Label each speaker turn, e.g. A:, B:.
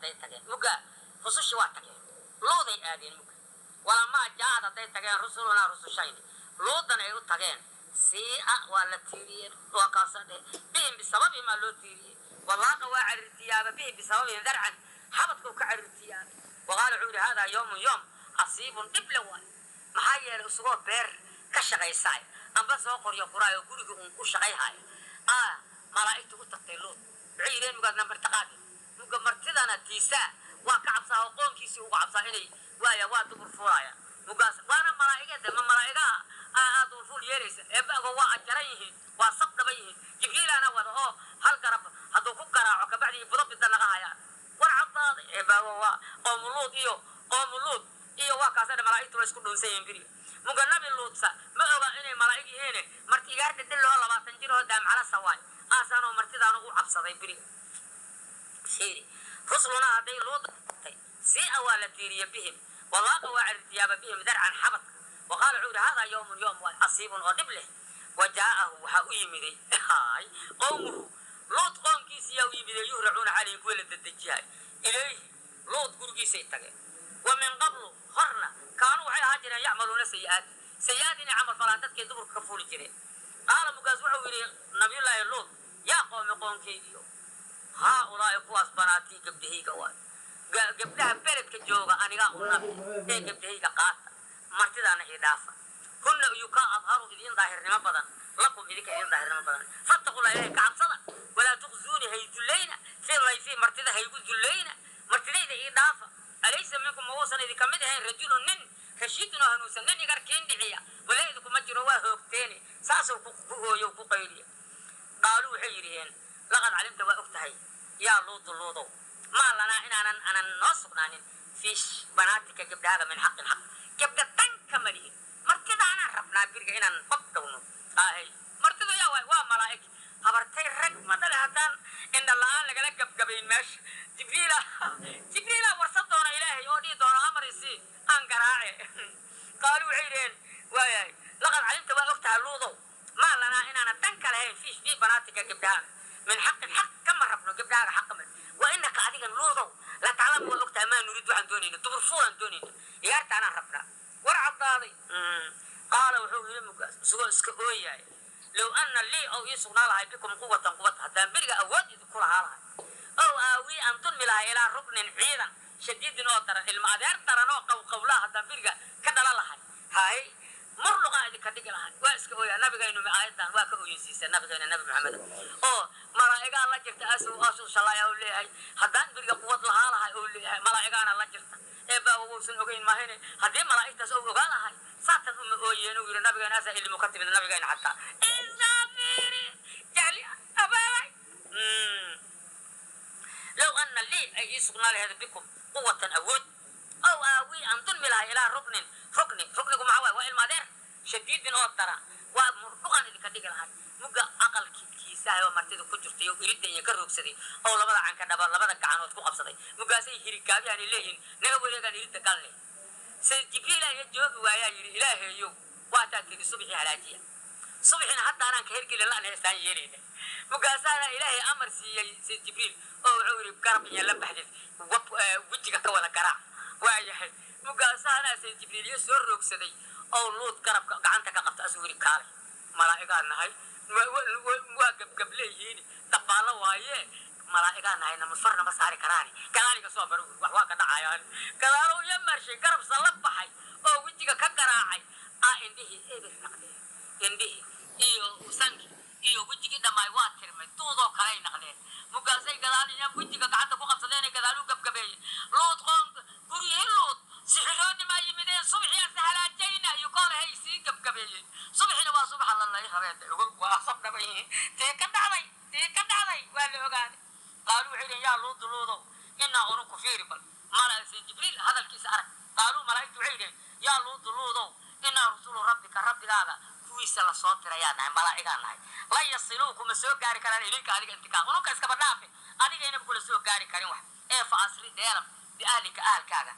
A: Hadday tageen mugga rusushi waa tageen, Luuday aadeen mugga. Walamaa jaaad hadday tageen rusulunaa rusushayni, Luudan ay u tageen, siia waa la tiiriyeen, waa kaasa dhe bihim bisababihim aa loo tiiriyey. Walaaqa waa carirtiyaaba, bihim bisababihim darcan xabadkau ka carirtiyaabay. Waqaala wuxuu yidhi haadaa yoomun yoom casiibun dhib le waay. Maxaa yeelay isagoo beer ka shaqaysaay amba soo qoryo quraay oo guriga uun ku shaqayhaaya a malaa'igta u tagtay Luut. Waxay yidheen mugaadna martiqaadi muga martidana tiisaa waa ka cabsaa oo qoonkiisii uga cabsaa inay waaya waa dubur fuulaaya mugaas, waana malaa'igada ma malaa'igaha aa dubur fuul yeelaysa. Eebaago waa ajaran yihiin, waa sab dhaban yihiin. Jibriilaana wada oo hal garab hadduu ku garaaco kabacdii budo bida naga hayaan war caddaaday. Eebaago waa qoomu Luud iyo qoomu Luud iyo waa kaasa malaa'igtu waa isku dhuunsan yihiin beriga. Muga Nabi Luutsa ma oga inay malaa'ig yihiine, marti igaar dhidhil oo 20 jir oo daamcala sawaay aasaanoo martidaanu u cabsaday beriga. Fiiri, rusulunaa hadday Luud tagtay, siia waa la tiiriye bihim, walaaqa waa carirtiyaaba, bihim darcan xabadka. Waqaala wuxuu yidhi haadaa yawmun yoom waay casiibun oo dhib leh. Wa jaa'ahu waxaa u yimiday hay qowmuhu, Luut qoomkiisiyaa u yimiday, yuhracuuna calayhi kuwa la dedejiyahay ilayhi, Luut gurigiisay tageen. Wa min qablu horna kaanuu waxay ahaa jireen yacmaluuna sayi'aat, sayi'aad inay camal falaan, dadkay duburka ka fuuli jireen. Qaala mugaas wuxuu yidhi Nabiyullaahi Luut, yaa qoomi qoonkaygiyo, haa ulaa'i kuwaas banaatii gabdhahayga waay, gabdhaha beledka jooga anigaa u nabi ee gabdhahayga qaata, martidaana ii dhaafa. Hunna yukaa adharu idiin daahirnimo badan, lakum idinka idiin daahirnimo badan. Fattaqullah ilahay ka cabsada, walaa tuqzuuni hay dullayna, fii layfi martida haygu dullayna, martidayda ii dhaafa. Alaysa minkum ma uusan idinka mid ahayn rajulun nin rashiidun oo hanuunsan, nin igarkiin dhiciya wala idinkuma jiro? Waa hoogteene. Saasuu ku ooyo ku qayliya. Qaaluu waxay yidhiheen laqad calimta waa og tahay yaa Luudu Luudow, maa lanaa inaanan anan noo sugnaanin fii banaatika gabdhahaaga min xaqin xaq, gabdha danka ma lihin, martidaanaan rabnaa biriga inaan bab dhowno. Ahay martidu yaa waay? Waa malaa'ig habartay rag madale haddaan indha la-aan lagala gabgabayn meesha. Jibriila, Jibriila warsan doona Ilaahay oo dhihi doono amar isii aan garaace. Qaaluu waxay yidhaheen waayahay laqad calimta waa og tahay Luudow, maa lanaa inaanan dan ka lahayn fii banaatika gabdhahaaga min xaqin xaq, kama rabno gabdhahaaga xaqa ma. Wa inaka adigan Luudow la taclamu waa og tahay maa nuriid waxaan doonayno, dubur fuulaan doonayno, ciyaartaanaan rabnaa. War caddaaday. Qaala wuxuu yidhi mugaas isagoo iska ooyaay, low ana lii ow ii sugnaa lahay bikum quwatan quwat, haddaan beriga awood idinku lahaa lahay, ow aawii aan dulmi lahay ilaa ruknin ciidan shadiidin oo daran, ilma adeer daran oo qawqawlaa haddaan beriga ka dhala lahay, hay murluqaa idinka dhigi lahay. Waa iska ooyaa nabigaynu aayadan waa ka ooyeysiisa nabigeena Nabi Maxamed oo malaa'igaa la jirta asow asuu shalaaya oo leeyahay haddaan beriga quwad lahaa lahay oo leeyahay malaa'igaana la jirta ee baawa wuusan ogeyn maahine, haddii malaa'igtaas ou ogaa lahay saatan uma ooyeen uu yidhi nabigeena. Asaa ilmu ka timid nabigeena xataa isafiri jahli abaabay. Low ana lii ay ii sugnaa laheed bikum quwatan awood, ow aawii aan dulmi lahay ilaa ruknin rukni, ruknigu maxaa waay? Waa ilma adeer shadiidin oo daran, waa murduqan idinka dhigi lahay. Mugga aqalkii kiisaha oo martida ku jirtay oo iridda iyo ka roogsaday oo labada canka dhaba labada gacanood ku qabsaday, muggaasay hirigaabiyaanay leeyihin naga wareegaan iridda galne. Sayid Jibriil ayaa joogi waayaa yidhi Ilaahayow waataa tiri subixii halaajiya, subaxina hadda anaan ka hergeli la'na heestaan yeelayna. Mugaasaana Ilaahay amar siiyey sayid Jibriil oo wuxuu yidhi garab iyo la baxdid wab wejiga ka wada garaac. Waayahay mugaasaana sayid Jibriil iyo soo roogsaday oo Luud garabka gacanta ka qabta asuu yidhi kaalay, malaa'igaa nahay, waa gabgab leeyihiin dabaallo waaye, malaa'igaa nahay nama farna ma saari karaani, gadaaliga soo maro wax waa ka dhacayaan. Gadaalow iyo marshay garabsa la baxay oo wejiga ka garaacay aa indhihii eber naqdeen, indhihii iyo sankii iyo wejigii dhammaay waa tirmay, duudoo kaley naqdeen. Mugaasay gadaal iyo wejiga gacanta ku qabsadeen gadaal u gabgabeeyey Luud. Qoon guryihii Luud sixiroodi maa yimideen subaxii aan sahalaajayna iyo koolahay sii gabgabeeyey. Subaxina waa subaxa lalay rabeen waa sabdhaba yihiin, tii ka dhacday, tii ka dhacday waa la ogaaday. Qaaluu waxay yidhiin yaa Luudu Luudow inaa ununku fiiri bal malasi Jibriil hadalkiisa arag. Qaaluu malaa'igtu waxay yidheen yaa Luudu Luudow inaa rusulu rabbika rabbigaaga kuwiisa la soo dirayaa nahay, malaa'igaa nahay, la yasiluu kuma soo gaari karaan ilinka adiga intikaa ununka iskaba dhaafe adigaynaba kula soo gaari karin wax ee fa asri dheelam biahlika ahalkaaga.